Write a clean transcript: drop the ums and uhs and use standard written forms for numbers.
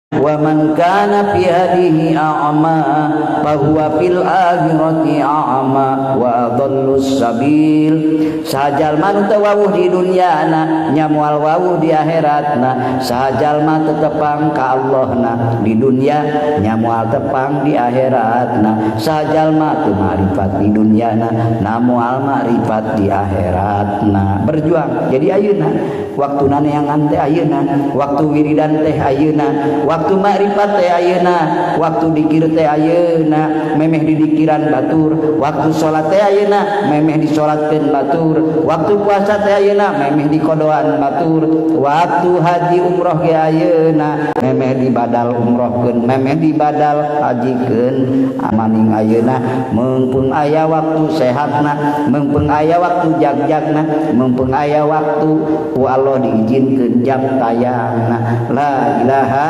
Wa man kana fi hadhihi a'ma fa huwa fil akhirati a'ma wa adallus sabil. Saha jalma nu teu wawuh di dunyana nya moal wawuh di akhiratna. Saha jalma teu tepang ka Allahna di dunya nya moal tepang di akhiratna. Saha jalma teu ma'rifat di dunyana na moal ma'rifat di akhiratna. Berjuang jadi ayeuna waktuna neangan teh ayeuna, waktu wiridan teh ayeuna, waktu makrifat teh ayeuna, waktu dikir teh ayeuna, memeh didikiran batur, waktu salat teh ayeuna, memeh disolatkeun batur, waktu puasa teh ayeuna, memeh dikodoan batur, waktu haji umroh ge ayeuna, memeh dibadal umrohkeun, memeh dibadal hajikeun. Maning ayeuna mumpung aya waktu sehatna, mumpung aya waktu jagjagna, mumpung aya waktu ku Allah diizinkeun jam tayangna. La ilaha.